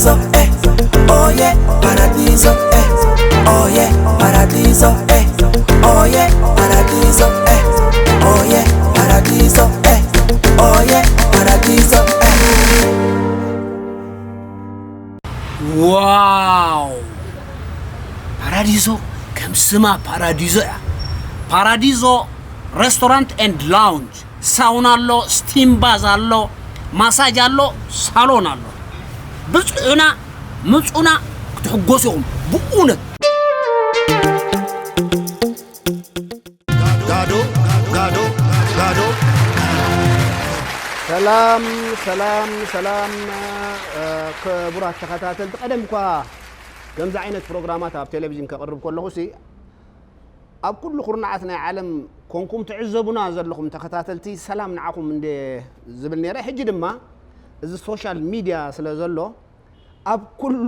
So, eh, oh yeah, paradiso, eh, oh yeah, paradiso, eh, oh yeah, paradiso, eh, oh yeah, paradiso, eh, oh yeah, paradiso, eh. Wow! Paradiso ከም ስማ ፓራዲዞ እያ። ፓራዲዞ ሬስቶራንት ኤንድ ላውንጅ፣ ሳውና ኣሎ፣ ስቲም ባዝ ኣሎ፣ ማሳጅ ኣሎ፣ ሳሎን ኣሎ። ብጽዑና፣ ምጹና፣ ክትሕጎሱ ኢኹም ብእውነት። ጋዶ ጋዶ ጋዶ። ሰላም ሰላም ሰላም። ክቡራት ተኸታተልቲ፣ ቀደም እኳ ከምዚ ዓይነት ፕሮግራማት ኣብ ቴሌቪዥን ከቕርብ ከለኹ ሲ፣ ኣብ ኩሉ ኩርናዓት ናይ ዓለም ኮንኩም ትዕዘቡና ዘለኹም ተኸታተልቲ፣ ሰላም ንዓኹም እንደ ዝብል ነይረ። ሕጂ ድማ እዚ ሶሻል ሚድያ ስለ ዘሎ፣ ኣብ ኩሉ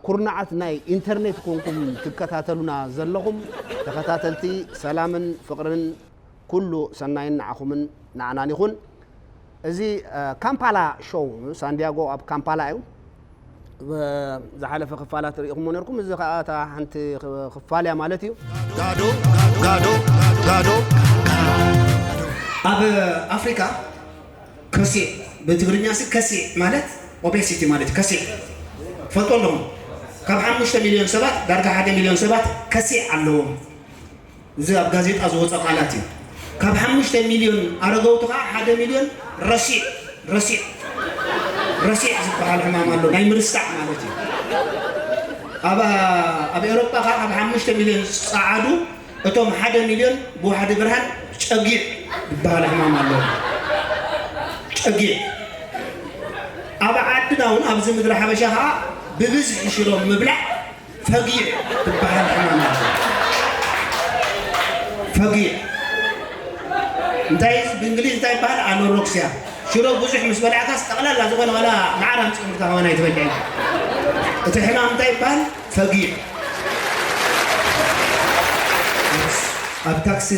ኩርናዓት ናይ ኢንተርኔት ኮንኩም ትከታተሉና ዘለኹም ተኸታተልቲ፣ ሰላምን ፍቕርን ኩሉ ሰናይን ንዓኹምን ንዓናን ይኹን። እዚ ካምፓላ ሾው፣ ሳንዲያጎ ኣብ ካምፓላ እዩ። ዝሓለፈ ክፋላት ርኢኹሞ ነርኩም። እዚ ከዓ እታ ሓንቲ ክፋል እያ ማለት እዩ። ጋዶ ጋዶ ጋዶ። ኣብ ኣፍሪካ ከሴዕ፣ ብትግርኛ ሲ ከሴዕ ማለት ኦቤሲቲ ማለት እዩ። ከሴዕ ፈልጦ ኣለኹም። ካብ ሓሙሽተ ሚልዮን ሰባት ዳርጋ ሓደ ሚልዮን ሰባት ከሴዕ ኣለዎም። እዚ ኣብ ጋዜጣ ዝወፀ ቃላት እዩ። ካብ ሓሙሽተ ሚልዮን ኣረገውቲ ከዓ ሓደ ሚልዮን ረሲዕ ረሲዕ ረሲዕ ዝበሃል ሕማም ኣሎ፣ ናይ ምርሳዕ ማለት እዩ። ኣብ ኣብ ኤውሮጳ ከዓ ካብ ሓሙሽተ ሚልዮን ጸዓዱ እቶም ሓደ ሚልዮን ብዋሕዲ ብርሃን ጨጊዕ ዝበሃል ሕማም ኣለዎም። ጨጊዕ። ኣብ ዓድና እውን ኣብዚ ምድሪ ሓበሻ ከዓ ብብዝሒ ሽሮ ምብላዕ ፈጊዕ ዝበሃል ሕማም ኣሎ። ፈጊዕ እንታይ ብእንግሊዝ እንታይ ይበሃል? ኣኖሮክስያ። ሽሮ ብዙሕ ምስ በላዕካስ ጠቕላላ ዝኾነ ዋላ መዓር ኣምፂኦምልካ ከማን ኣይትበልዕን። እቲ ሕማም እንታይ ይበሃል? ፈጊዕ። ኣብ ታክሲ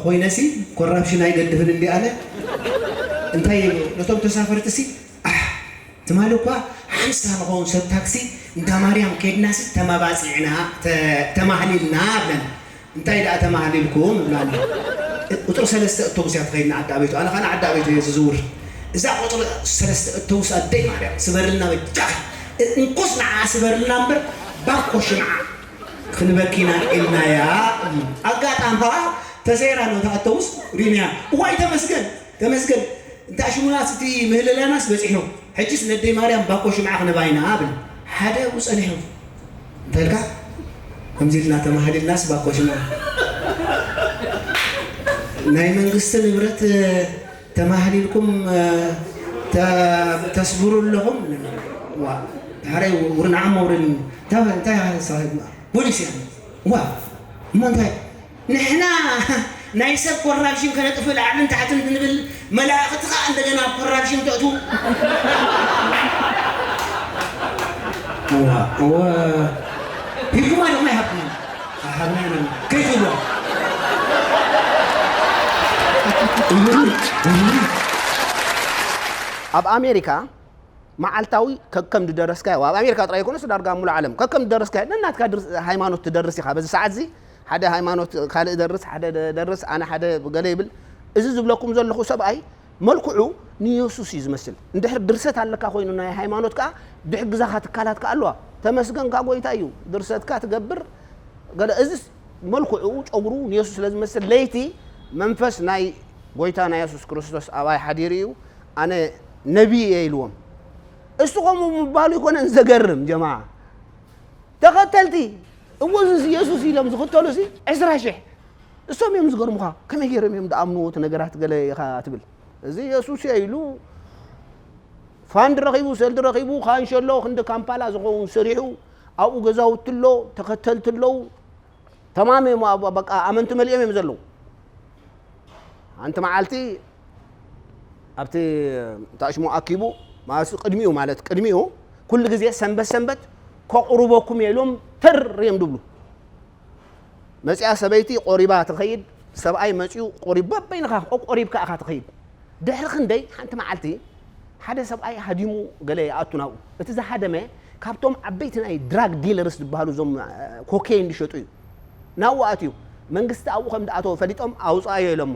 ኮይነሲ ኮራፕሽን ኣይገድፍን እንዲ ኣነ እንታይ ነቶም ተሳፈርትሲ ኣሕ ትማሊ እኳ ሓምሳ ንኸውን ሰብ ታክሲ እንዳ ማርያም ከይድናሲ ተመባፂዕና ተማህሊልና ብለን። እንታይ ደኣ ተማህሊልኩም ብላኒ። ቁፅሪ ሰለስተ እቶብስ እያ ትኸይድና ዓዲ ኣበይቱ፣ ኣነ ኸዓ ዓዲ ኣበይቱ እየ ዝዝውር። እዛ ቁፅሪ ሰለስተ እቶብስ ኣደይ ማርያም ስበርልና በጃኺ፣ እንኮስ ንዓ ስበርልና እምበር ባኮ ሽምዓ ክንበኪና ኢልናያ። ኣጋጣሚ ኸዓ ተሰይራ ነው እታ እቶብስ ሪንያ። እዋይ ተመስገን ተመስገን። እንታ ሽሙናስ እቲ ምህለላናስ በጺሑ። ሕጅስ ነደይ ማርያም ባኮ ሽምዓ ክነባይና ብል ሓደ ኣብኡ ጸኒሑ። እንተልካ ከምዚ ኢልና ተማህሊልናስ ባኮ ሽምዓ ናይ መንግስቲ ንብረት ተማህሊልኩም ተስብሩ ኣለኹም። ዋ ሓረይ ውርንዓም መውረድ እንታይ እንታይ ፖሊስ እያ። ዋ እሞ እንታይ ንሕና ናይ ሰብ ኮራፕሽን ከነጥፍእ ላዕልን ታሕትን ክንብል መላእኽቲ ከዓ እንደገና ኣብ ኮራፕሽን ተእትዉ። እዋ እወ ሂልኩማ ዲኹም ኣይሃብኩማ ኣሃብና ኢና ከይትብሎ። ኣብ ኣሜሪካ መዓልታዊ ከከም ዝደረስካዮ፣ ኣብ ኣሜሪካ ጥራይ ኣይኮነስ ዳርጋ ኣብ ሙሉእ ዓለም ከከም ዝደረስካዮ፣ ነናትካ ድርስ-፣ ሃይማኖት ትደርስ ኢኻ። በዚ ሰዓት እዚ ሓደ ሃይማኖት ካልእ ደርስ፣ ሓደ ደ-፣ ደርስ፣ ኣነ ሓደ ገለ ይብል። እዚ ዝብለኩም ዘለኹ ሰብኣይ መልክዑ ንየሱስ እዩ ዝመስል። እንድሕር ድርሰት ኣለካ ኮይኑ ናይ ሃይማኖት ከኣ ድሕግዛኻ ትካላት ከኣ ኣለዋ። ተመስገንካ ጎይታ እዩ። ድርሰትካ ትገብር ገለ፣ እዚስ መልክዑ ጨጉሩ ንየሱስ ስለ ዝመስል፣ ለይቲ መንፈስ ናይ ጎይታና የሱስ ክርስቶስ ኣባይ ሓዲሩ እዩ። ኣነ ነቢይ እየ ኢልዎም። እሱ ከምኡ ምባሉ ኣይኮነን ዘገርም ጀማዓ። ተኸተልቲ፣ እዎ እዚስ የሱስ ኢሎም ዝኽተሉ ሲ ዕስራ ሽሕ። እሶም እዮም ዝገርሙኻ። ከመይ ገይሮም እዮም ዝኣምንዎ እቲ ነገራት ገለ ኢኻ ትብል። እዚ የሱስ እየ ኢሉ ፋንድ ረኺቡ፣ ሰልዲ ረኺቡ፣ ካንሸሎ ክንዲ ካምፓላ ዝኸውን ሰሪሑ፣ ኣብኡ ገዛውቲ ኣሎ፣ ተኸተልቲ ኣለዉ። ተማም እዮም፣ ኣብ-፣ በቃ ኣመንቲ መሊኦም እዮም ዘለዉ። ሓንቲ መዓልቲ ኣብቲ ታሽሙ ኣኪቡ፣ ማለት ቅድሚኡ፣ ማለት ቅድሚኡ ኩሉ ግዜ ሰንበት ሰንበት ከቑርበኩም እየ ኢሎም ተር እዮም ድብሉ። መጺኣ ሰበይቲ ቆሪባ ትኸይድ፣ ሰብኣይ መጺኡ ቆሪቡ፣ በበይንኻ ቆሪብካ ኢኻ ትኸይድ። ድሕሪ ክንደይ ሓንቲ መዓልቲ ሓደ ሰብኣይ ሃዲሙ ገለ ይኣቱ ናብኡ። እቲ ዝሃደመ ካብቶም ዓበይቲ ናይ ድራግ ዲለርስ ዝበሃሉ፣ እዞም ኮኬይን ዝሸጡ እዩ። ናብኡ ኣትዩ። መንግስቲ ኣብኡ ከም ዝኣተወ ፈሊጦም ኣውፅኣዮ ኢሎሞ።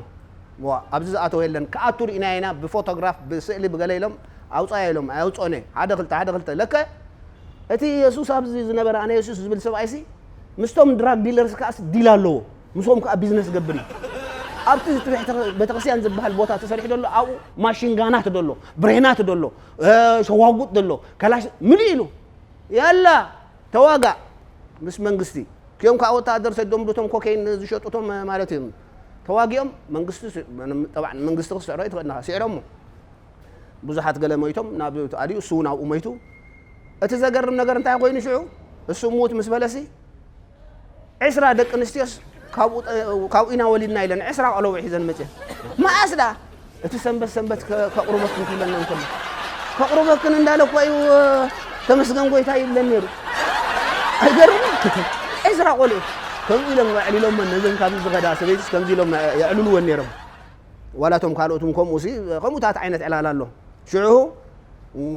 ዋ፣ ኣብዚ ዝኣተወ የለን፣ ክኣቱ ርኢናዮ ኢና፣ ብፎቶግራፍ ብስእሊ ብገለ ኢሎም ኣውፅኣዮ ኢሎም። ኣየውፅኦን እየ። ሓደ ክልተ፣ ሓደ ክልተ። ለከ እቲ የሱስ ኣብዚ ዝነበረ ኣነ የሱስ ዝብል ሰብኣይሲ ምስቶም ድራግ ዲለርስ ከኣስ ዲል ኣለዎ። ምስኦም ከኣ ቢዝነስ ገብር እዩ። ኣብቲ ቤተክርስትያን ዝበሃል ቦታ ተሰሪሑ ዘሎ ኣብኡ ማሽንጋናት ደሎ፣ ብሬናት ደሎ፣ ሸዋጉጥ ደሎ፣ ከላሽ ምልእ ኢሉ። ያላ ተዋጋእ ምስ መንግስቲ። ክዮም ከዓ ወታደር ሰዶም ዱቶም ኮኬይን ዝሸጡቶም ማለት እዮም። ተዋጊኦም መንግስቲ ስ-፣ ጠብዓ መንግስቲ ክስዕሮ ይትኽእልና ስዕሮሞ። ብዙሓት ገለ ሞይቶም ናብ ኣልዩ እሱ እውን ኣብኡ ሞይቱ። እቲ ዘገርም ነገር እንታይ ኮይኑ ሽዑ እሱ ሙት ምስ በለሲ ዕስራ ደቂ ኣንስትዮስ ካብኡ ጠ-፣ ካብኡ ኢና ወሊድና ኢለን ዕስራ ቆለቡ ሒዘን መፅየን። መኣስ ደኣ እቲ ሰንበት ሰንበት ከ-፣ ከቕርበክን ክብለና እንከሎ ከቕርበክን እንዳለ እኮ እዩ ተመስገን ጎይታ ይብለን ነይሩ። ኣይገርም? ዕስራ ቆልዑ ከምዚ ኢሎም ኣዕሊሎመን ነዘን ካብዚ ዝኸዳ ሰበይትስ ከምዚ ኢሎም የዕልልወን ነይሮም። ዋላ እቶም ካልኦትም ከምኡ ሲ ከምኡታት ዓይነት ዕላል ኣሎ። ሽዑ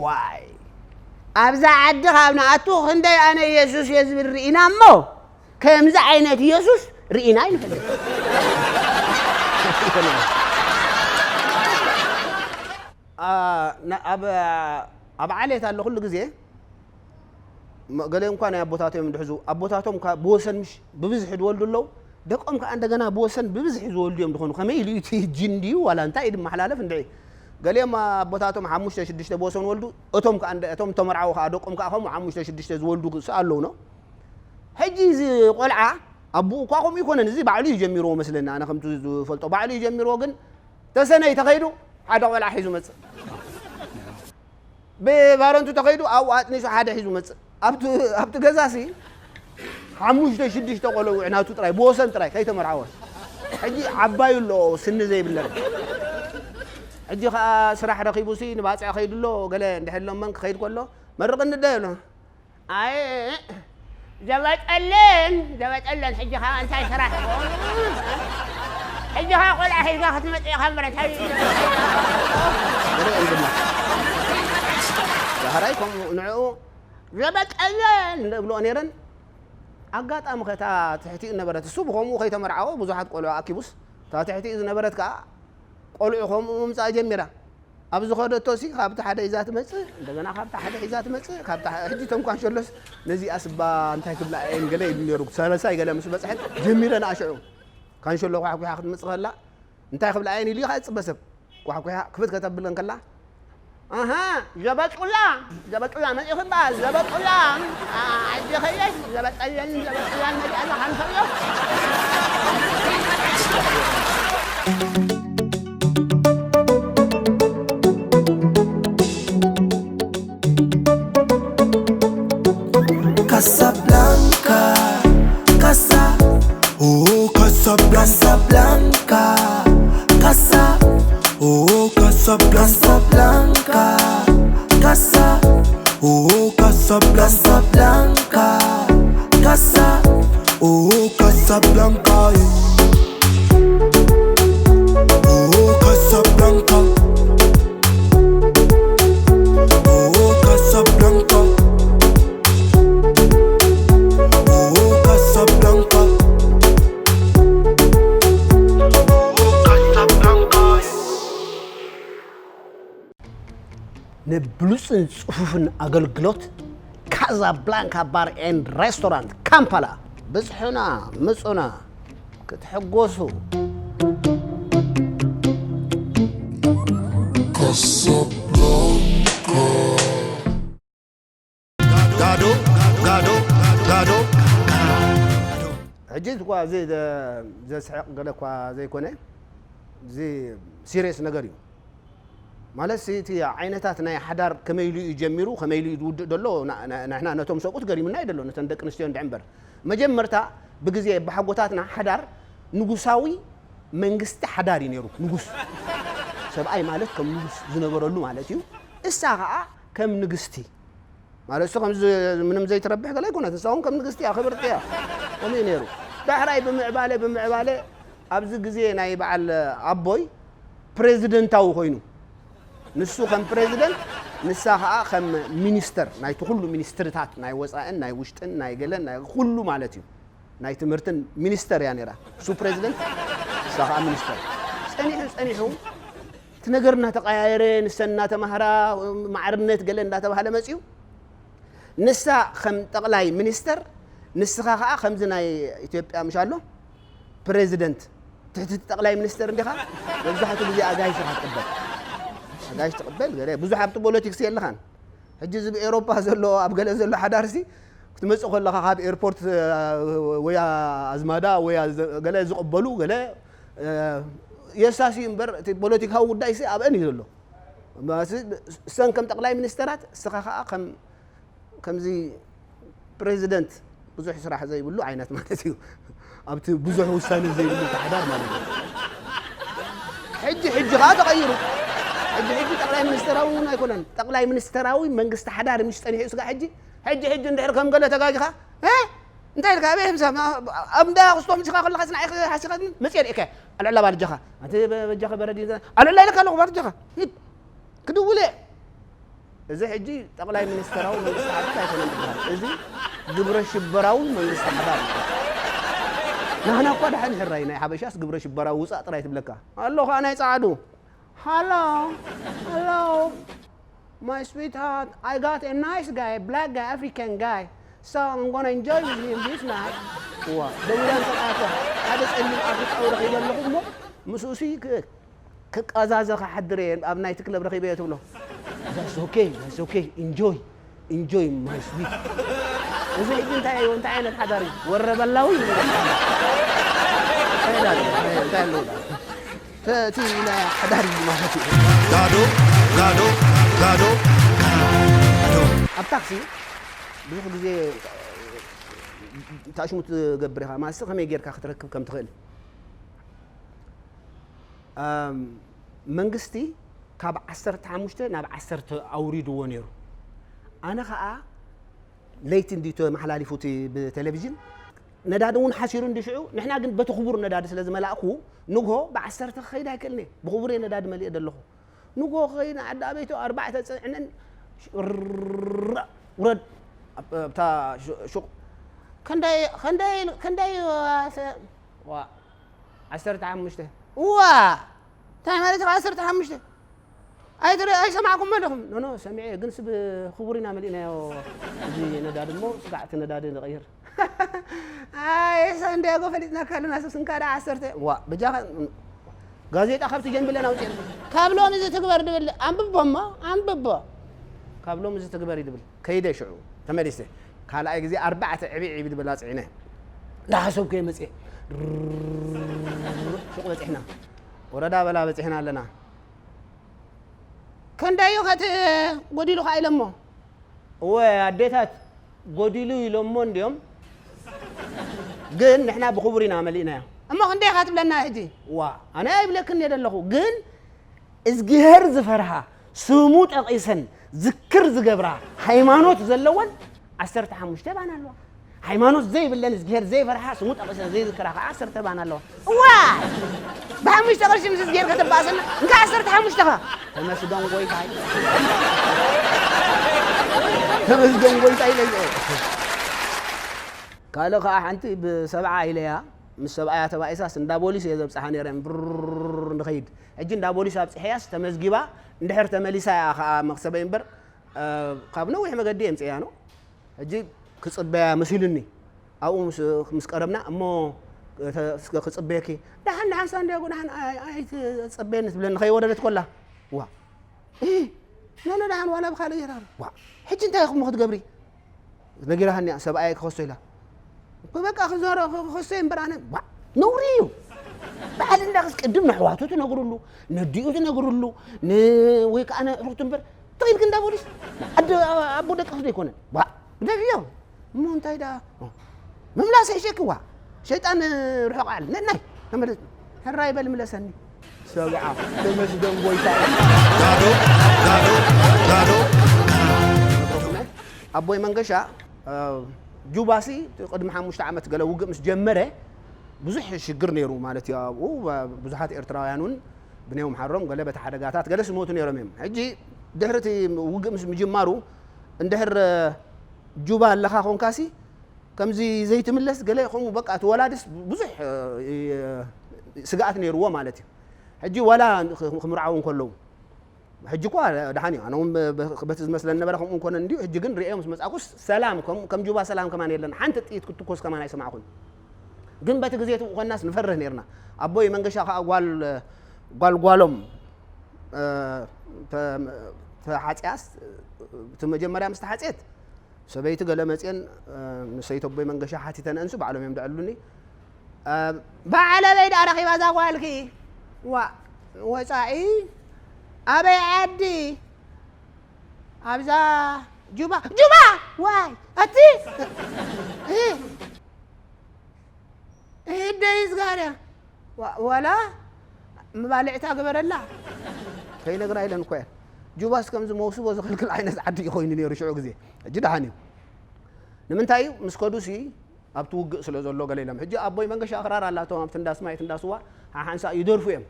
ዋይ ኣብዛ ዓዲ ካብ ንኣቱ ክንደይ ኣነ ኢየሱስ እየ ዝብል ርኢና እሞ ከምዚ ዓይነት ኢየሱስ ርኢና ኣይንፈልጥ። ኣብ ዓሌት ኣሎ ኩሉ ግዜ ገለ እንኳ ናይ ኣቦታቶም እዮም ድሕዙ ኣቦታቶም ብወሰን ምሽ ብብዝሒ ዝወልዱ ኣለዉ። ደቆም ከዓ እንደገና ብወሰን ብብዝሒ ዝወልዱ እዮም ዝኾኑ። ከመይ ኢሉ እቲ ጅን ድዩ ዋላ እንታይ ድመሓላለፍ እንድዒ። ገሊኦም ኣቦታቶም ሓሙሽተ ሽዱሽተ ብወሰን ወልዱ። እቶም ከዓ እንደ-፣ እቶም ተመርዓዉ ከዓ ደቆም ከዓ ከምኡ ሓሙሽተ ሽዱሽተ ዝወልዱ ስ-፣ ኣለዉ ነው። ሕጂ እዚ ቆልዓ ኣቦኡ እኳ ከምኡ ይኮነን። እዚ ባዕሉ እዩ ጀሚርዎ መስለኒ። ኣነ ከምቲ ዝፈልጦ ባዕሉ እዩ ጀሚርዎ። ግን ተሰነይ ተኸይዱ ሓደ ቆልዓ ሒዙ መጽእ። ብባረንቱ ተኸይዱ ኣብኡ ኣጥኒሱ ሓደ ሒዙ መጽእ። ኣብቲ፣ ኣብቲ ገዛሲ ሓሙሽተ ሽዱሽተ ቆልዑ ናቱ ጥራይ ብወሰን ጥራይ ከይተመርዓወ። ሕጂ ዓባዩ ኣሎ ስኒ ዘይብለን። ሕጂ ኸኣ ስራሕ ረኺቡሲ ንባጽዕ ከይዱ ኣሎ። ገለ እንድሕር ሎመን ክኸይድ ከሎ መርቕኒ ዶ ይብሎ። ኣይ ዘበጠለን፣ ዘበጠለን፣ ሕጂ ኸኣ እንታይ ስራሕ? ሕጂ ኸኣ ቆልዓ ሒዝካ ክትመጽእ ኢኻ እምበር እንታይ? ገለ እንድና ዳሕራይ ከምኡ ንዕኡ ዘበጠለን እንደ እብልኦ ነይረን። ኣጋጣሚ ከታ ትሕቲኡ ነበረት። እሱ ብኸምኡ ከይተመርዓወ ብዙሓት ቆልዑ ኣኪቡስ፣ እታ ትሕቲኡ ዝነበረት ከኣ ቆልዑ ከምኡ ምምጻእ ጀሚራ። ኣብ ዝኸደቶሲ ካብቲ ሓደ ሒዛ ትመጽእ፣ እንደገና ካብቲ ሓደ ሒዛ ትመጽእ፣ ካብቲ ሐ-፣ ሕጂ እቶም ካንሸሎስ ነዚኣ ስባ እንታይ ክብላ እየን ገለ ኢሉ ነይሩ። ሳልሳይ ገለ ምስ በጽሐት ጀሚረን ኣሽዑ። ካንሸሎ ኳሕኲሓ ክትመጽእ ከላ እንታይ ክብላ እየን ኢሉ ኢኻ ዝጽበ ሰብ። ኳሕኲሓ ክፍት ከተብል እንከላ፣ ኣሃ፣ ዘበጡላ፣ ዘበጡላ መጺኡ ክበሃል፣ ዘበጡላ፣ ኣ-፣ ኣጀኸየሽ፣ ዘበጠየን፣ ዘበጡላን መጺኣ ኣላ ካንሸሎ። Casablanca, casa. Oh, Casablanca. Casablanca, casa. Oh, Casablanca. Casablanca, casa. Oh, Casablanca. Casablanca, casa. Oh, Casablanca, eh. Oh, Casablanca. Oh, Casablanca. Oh, Casablanca. Oh, Casablanca. ንብሉጽን ጽፉፍን ኣገልግሎት ካዛብላንካ ባር ኤንድ ሬስቶራንት ካምፓላ ብጽሑና፣ ምጹና፣ ክትሕጎሱ። ካዛብላንካ። ጋዶ፣ ጋዶ፣ ጋዶ። ሕጂ እኳ እዚ ዘ-፣ ዘስሕቕ ገለ እኳ ዘይኮነ፣ እዚ ሲሪየስ ነገር እዩ። ማለት እቲ ዓይነታት ናይ ሓዳር ከመይ ኢሉ እዩ ጀሚሩ፣ ከመይ ኢሉ እዩ ዝውድእ ዘሎ፣ ና-፣ ና-፣ ንሕና ነቶም ሰብኡት ገሪሙና እዩ ዘሎ፣ ነተን ደቂ ኣንስትዮ እንድዒ እምበር። መጀመርታ ብግዜ ኣቦሓጎታትና ሓዳር ንጉሳዊ መንግስቲ ሓዳር እዩ ነይሩ። ንጉስ፣ ሰብኣይ ማለት ከም ንጉስ ዝነበረሉ ማለት እዩ። እሳ ኸኣ ከም ንግስቲ። ማለት እሱ ከም ዝ-፣ ምንም ዘይትረብሕ ገለ ኣይኮነት። ንሳ እውን ከም ንግስቲ እያ፣ ክብርቲ እያ። ከምኡ እዩ ነይሩ። ዳሕራይ ብምዕባለ፣ ብምዕባለ ኣብዚ ግዜ ናይ በዓል ኣቦይ ፕሬዚደንታዊ ኮይኑ። ንሱ ከም ፕሬዚደንት፣ ንሳ ከዓ ከም ሚኒስተር ናይቲ ኩሉ ሚኒስትርታት፣ ናይ ወፃእን ናይ ውሽጥን ናይ ገለን ናይ ኩሉ ማለት እዩ። ናይ ትምህርትን ሚኒስተር እያ ነይራ። እሱ ፕሬዚደንት፣ እሳ ከዓ ሚኒስተር። ፀኒሑ ፀኒሑ እቲ ነገር እናተቀያየረ፣ ንሰን እናተማህራ፣ ማዕርነት ገለ እንዳተባሃለ መፅዩ። ንሳ ከም ጠቕላይ ሚኒስተር፣ ንስኻ ከዓ ከምዚ ናይ ኢትዮጵያ ምሽ ኣሎ ፕሬዚደንት፣ ትሕቲ ጠቕላይ ሚኒስተር እንዲኻ። መብዛሕትኡ ግዜ ኣጋይሽ ኢኻ ትቕበል። ኣጋይሽ ትቕበል፣ ገለ ብዙሕ ኣብቲ ፖለቲክስ የለኻን። ሕጂ እዚ ብኤውሮፓ ዘሎ፣ ኣብ ገለ ዘሎ ሓዳርሲ ክትመጽእ ከለኻ ካብ ኤርፖርት፣ እ፣ ወይ ኣዝማዳ ወይ ኣዘ-፣ ገለ ዝቕበሉ፣ ገለ፣ እ፣ የሳሲ እምበር እቲ ፖለቲካዊ ጉዳይሲ ኣብአን እዩ ዘሎ። እሰን ከም ጠቕላይ ሚኒስተራት፣ እስኻ ከኣ ከም፣ ከምዚ ፕሬዚደንት ብዙሕ ስራሕ ዘይብሉ ዓይነት ማለት እዩ። ኣብቲ ብዙሕ ውሳነ ዘይብሉ ምምሕዳር ማለት እዩ። ሕጂ፣ ሕጂ ከኣ ተቐይሩ። ሕጂ፣ ሕጂ ጠቕላይ ሚኒስተራዊ እውን ኣይኮነን። ጠቕላይ ሚኒስተራዊ መንግስቲ ሓዳር ምሽ ጸኒሑ ስጋ ሕጂ፣ ሕጂ፣ ሕጂ እንድሕር ከም ገለ ተጋጊኻ፣ እ? እንታይ ኢልካ? ኣበይ ህምሳም? ኣብ እንዳ ክስቶ ምሽኻ ከለኻስ ንዓይ ሓሲኻ መጽእ ርኢካ? ኣልዕላ ባልጃኻ። ኣንቲ በ-፣ በጃኻ በረድ እዩ። ኣልዕላ ኢለካ ኣለኹ ባልጃኻ። ሂድ። ክድውል እየ። እዚ ሕጂ ጠቕላይ ሚኒስተራዊ መንግስቲ ሓዳር ኣይኮነን ዝበሃል። እዚ ግብረ ሽበራዊ መንግስቲ ሓዳር እዩ። ናህና እኳ ደሓን ሕራይ፣ ናይ ሓበሻስ ግብረ ሽበራዊ ውጻእ ጥራይ ትብለካ። ኣሎ ኸኣ ናይ ጸዓዱ። Hello, hello, my sweetheart, I got a nice guy, black guy, African guy. So I'm gonna enjoy with him this night. እዋ፣ ደዊላ እንተጣቶ ሓደ ጸሊም ኣፍሪቃዊ ረኺበ ኣለኹ እሞ ምስኡሲ ክ-፣ ክቀዛዘ ክሓድር እየ ኣብ ናይቲ ክለብ ረኺበዮ ትብሎ። That's okay, that's okay, enjoy, enjoy my sweet። እዚ ሕጂ እንታይ እዩ? እንታይ ዓይነት ሓዳር እዩ? ወረበላዊ እዩ። እንታይ ዳሉ? እንታይ ኣለዎ ዳሉ? ተ-፣ እቲ ናይ ሓዳር እዩ ማለት እዩ። ጋዶ፣ ጋዶ፣ ጋዶ፣ ጋዶ። ኣብ ታክሲ ብዙሕ ግዜ ታሽሙ ትገብር ኢኻ። ማለት ከመይ ጌርካ ክትረክብ ከም ትኽእል። ኣም፣ መንግስቲ ካብ ዓሰርተ ሓሙሽተ ናብ ዓሰርተ ኣውሪድዎ ነይሩ። ኣነ ኸኣ ለይቲ እንድዩ ተመሓላሊፉ እቲ ብቴሌቪዥን። ነዳዲ እውን ሓሲሩ እንድዩ ሽዑ። ንሕና ግን በቲ ክቡር ነዳዲ ስለ ዝመላእኩ ንግሆ ብዓሰርተ ክኸይድ ኣይክእልን እየ። ብኽቡር እየ ነዳዲ መሊኤ ዘለኹ። ንግሆ ክኸይድ ንዓዲ ኣበይቶ ኣርባዕተ ጽዕንን ርር-፣ ውረድ። ኣብ-፣ ኣብታ ሹ-፣ ሹቕ። ክንደይ፣ ክንደይ፣ ክንደይ፣ ዋ፣ ዓሰርተ ሓሙሽተ። እዋ! እንታይ ማለት ኢኻ ዓሰርተ ሓሙሽተ? ኣይትረ-፣ ኣይሰማዕኩሞ ዲኹም? ኖ፣ ኖ፣ ሰሚዐ፣ ግንስ ብኽቡር ኢና መሊእናዮ። እዚ ነዳዲ እሞ፣ ስጋዕ እቲ ነዳዲ ንቐይር። ኣይ፣ ሳንዲያጎ ፈሊጥናካ ኣለና፣ ሱስ እንካ ደኣ ዓሰርተ። ዋ፣ በጃኻ፣ ጋዜጣ ካብቲ ጀንብለን ኣውፅኤን። ካብ ሎሚ ዝትግበር ድብል፣ ኣንብቦ እሞ፣ ኣንብቦ። ካብ ሎሚ ዝትግበር እዩ ድብል። ከይደ ሽዑ፣ ተመሊሰ። ካልኣይ ግዜ ኣርባዕተ ዕብይ ዕብይ ድብል ኣፅዒነ። እንዳሓሰብኩ እየ መፅየ። ሱቕ በፂሕና። ወረዳ በላ በፂሕና ኣለና። ክንደይ እዩ ከቲ ጎዲሉ ከኣ ኢለሞ። እወ ኣዴታት ጎዲሉ ኢሎሞ እንድዮም። ግን ንሕና ብኽቡር ኢና መሊእናዮ። እሞ ክንደይ ኢኻ ትብለና ሕጂ? ዋ፣ ኣነ ኣይብለክን እየ ዘለኹ። ግን እዝግሄር ዝፈርሃ፣ ስሙ ጠቒሰን ዝክር ዝገብራ፣ ሃይማኖት ዘለወን ዓሰርተ ሓሙሽተ ባና ኣለዋ። ሃይማኖት ዘይብለን እዝግሄር ዘይፈርሓ፣ ስሙ ጠቒሰን ዘይዝክራ ከዓ ዓሰርተ ባና ኣለዋ። እዋይ! ብሓሙሽተ ቅርሺ ምስ እዝግሄር ከተባእሰና፣ እንካ ዓሰርተ ሓሙሽተ ኻ። ተመስገን ጎይታይ። ተመስገን ጎይታይ ኢለ። ካልእ ከዓ ሓንቲ ብሰብዓ ኢለያ፣ ምስ ሰብኣያ ተባኢሳስ እንዳ ቦሊስ እየ ዘብፅሓ ነይረ፣ ብርር ንኸይድ። ሕጂ እንዳ ቦሊስ ኣብፅሐያስ ተመዝጊባ፣ እንድሕር ተመሊሳ እያ ከዓ መክሰበይ እምበር፣ እ፣ ካብ ነዊሕ መገዲ የምፅእያ ነው። ሕጂ ክፅበያ መሲሉኒ። ኣብኡ ምስ፣ ምስ ቀረብና፣ እሞ፣ ተ-፣ እስከ ክፅበየኪ። ደሓን፣ ደሓን ሳንዲያጎ፣ ደሓን፣ ኣይ-፣ ኣይትፅበየኒ ትብለኒ፣ ከይወረደት ኮላ። ዋ። እ፣ ኖ፣ ኖ፣ ደሓን ዋላ ብኻልእ ይራሩ። ዋ። ሕጂ እንታይ ኢኹም ክትገብሪ? ነጊራሃኒ እያ፣ ሰብኣየይ ክኸሶ ኢላ። በቃ ክዘረ-፣ ክኸሶ እምበር ኣነ፣ ዋ፣ ነውሪ እዩ። በዓል እንዳኽስ ቅድም ነሕዋቱ ትነግርሉ፣ ነዲኡ ትነግርሉ፣ ን-፣ ወይ ከዓ ነእሩት እምበር፣ ትኺድክ እንዳ ፖሊስ፣ ኣደ-፣ ኣቦ ደቅስ ዶ ኣይኮነን? ዋ፣ ግደፍዮ። እሞ እንታይ ደኣ? ምምላስ ይሕሸኪ፣ ዋ። ሸይጣን ርሑቕ ዓል። ነናይ፣ ተመለስ። ሕራይ በል ምለሰኒ። ሰብዓ፣ ተመስገን ጎይታ። ጋዶ፣ ጋዶ፣ ጋዶ። ኣቦይ መንገሻ፣ እ፣ ጁባሲ ቅድሚ ሓሙሽተ ዓመት ገለ ውግእ ምስ ጀመረ፣ ብዙሕ ሽግር ነይሩ ማለት እዩ። ኣብኡ ብዙሓት ኤርትራውያን እውን ብንዮም ሓሮም ገለ በቲ ሓደጋታት ገለ ስሞቱ ነይሮም እዮም። ሕጂ ድሕሪ እቲ ውግእ ምስ ምጅማሩ እንድሕር ጁባ ኣለኻ ኮንካሲ ከምዚ ዘይትምለስ ገለ ከምኡ በቃ እቲ ወላድስ ብዙሕ ስግኣት ነይርዎ ማለት እዩ። ሕጂ ዋላ ክምርዓው እንከለዉ ሕጂ እኳ ደሓን እዩ። ኣነ እውን በቲ ዝመስለኒ ነበረ ከምኡ እንኮነ እንዲዩ። ሕጂ ግን ሪኤዮ ምስ መጻእኩስ ሰላም ከም ጁባ ሰላም ከማን የለን። ሓንቲ ጥይት ክትኮስ ከማን ኣይሰማዕኩን። ግን በቲ ግዜ እቲ ኮናስ ንፈርህ ነርና። ኣቦይ መንገሻ ከዓ ጓል ጓል ጓሎም ተሓፅያስ እቲ መጀመርያ ምስ ተሓፅየት ሰበይቲ ገለ መፅየን ንሰይተቦይ መንገሻ ሓቲተን እንሱ ባዕሎም እዮም ደዕሉኒ። ባዕለበይ ደኣ ረኺባ እዛ ጓልኪ ዋ ወፃኢ ኣበይ ዓዲ ኣብዛ ጁባ ጁባ ዋይ ኣቲ እደይ ዝጋርያ ዋላ መባልዕታ ግበረላ ከይነግራ ኢለን እኮ እየን። ጁባስ ከምዚ መውስቦ ዝኽልክል ዓይነት ዓዲ እዩ ኮይኑ ነይሩ ሽዑ ግዜ። ሕጂ ደሓን እዩ። ንምንታይ እዩ ምስ ከዱሲ ኣብቲ ውግእ ስለ ዘሎ ገለ ኢሎም። ሕጂ ኣቦይ መንገሻ ኣኽራር ኣላቶም ኣብቲ እንዳስማይ እቲ እንዳስዋ ሓሓንሳ ይደርፉ እዮም።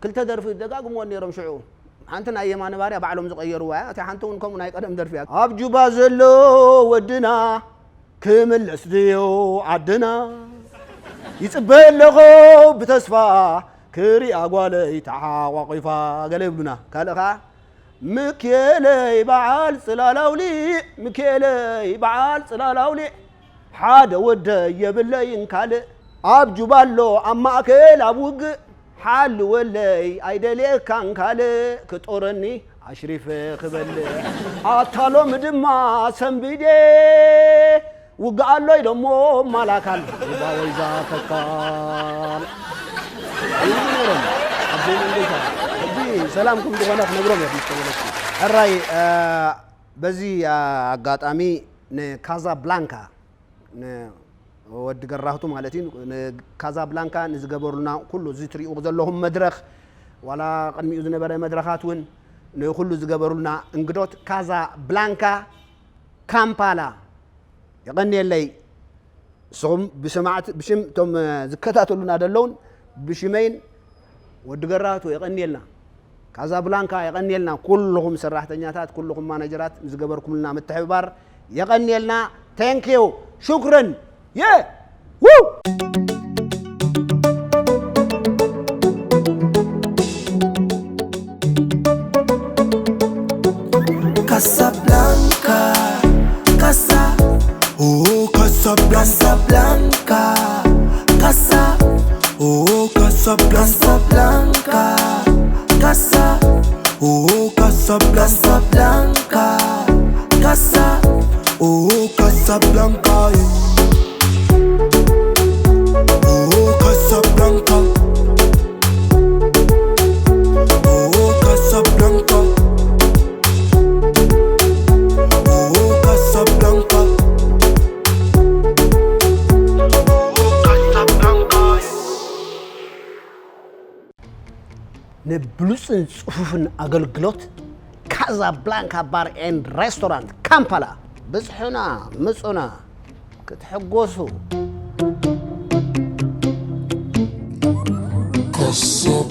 ክልተ ደርፊ ደጋግምዎ ነይሮም ሽዑ። ሓንቲ ናይ የማነ ባርያ ባዕሎም ዝቐየርዋ እያ። እታ ሓንቲ እውን ከምኡ ናይ ቀደም ደርፊ እያ። ኣብ ጁባ ዘሎ ወድና ክምለስ ድዩ ዓድና? ይጽበ ኣለኹ ብተስፋ ክሪኣ ጓለይ ተሓቋቒፋ ገለ ይብሉና። ካልእ ኸዓ ምክኤለይ በዓል ጽላል ኣውሊዕ፣ ምክኤለይ በዓል ጽላል ኣውሊዕ፣ ሓደ ወደይ የብለይን ካልእ። ኣብ ጁባ ኣሎ ኣብ ማእከል ኣብ ውግእ፣ ሓልወለይ ኣይደልየካን ካልእ። ክጦረኒ ኣሽሪፈ ክበልዕ፣ ኣታ ሎሚ ድማ ሰንቢዴ። ውግእ ኣሎ ኢሎሞ ማላካል ሩባ ወይዛ ተካል ይብሉ ነይሮም። ኣቦይ መንገሻ ሕጂ ሰላም ከም ዝኾነ ክነግሮም እየ ምስ ተመለስኩ። ሕራይ በዚ ኣጋጣሚ ንካዛብላንካ ንወዲ ገራህቱ ማለት እዩ ንካዛብላንካ ንዝገበሩልና ኩሉ እዚ ትሪኡ ዘለኹም መድረኽ ዋላ ቅድሚኡ ዝነበረ መድረኻት እውን ንኩሉ ዝገበሩልና እንግዶት ካዛብላንካ ካምፓላ የቐንየለይ። ንስኹም ብሰማዕቲ ብሽም እቶም ዝከታተሉና ዘለውን ብሽመይን ወዲ ገራህቱ የቐንየልና። ካዛብላንካ የቐንየልና። ኩልኹም ሰራሕተኛታት ኩልኹም ማነጀራት ዝገበርኩምልና ምትሕብባር የቐንየልና። Thank you ሽክረን የ ው Casablanca, casa, oh Casablanca, Casablanca, casa, oh Casablanca, Casablanca, casa, oh Casablanca, Casablanca, casa, oh Casablanca. Oh Casablanca, oh Casablanca, oh Casablanca, oh Casablanca. ንብሉጽን ጽፉፍን ኣገልግሎት ካዛብላንካ ባር ኤንድ ሬስቶራንት ካምፓላ ብጽሑና፣ ምጹና፣ ክትሕጎሱ። Casablanca.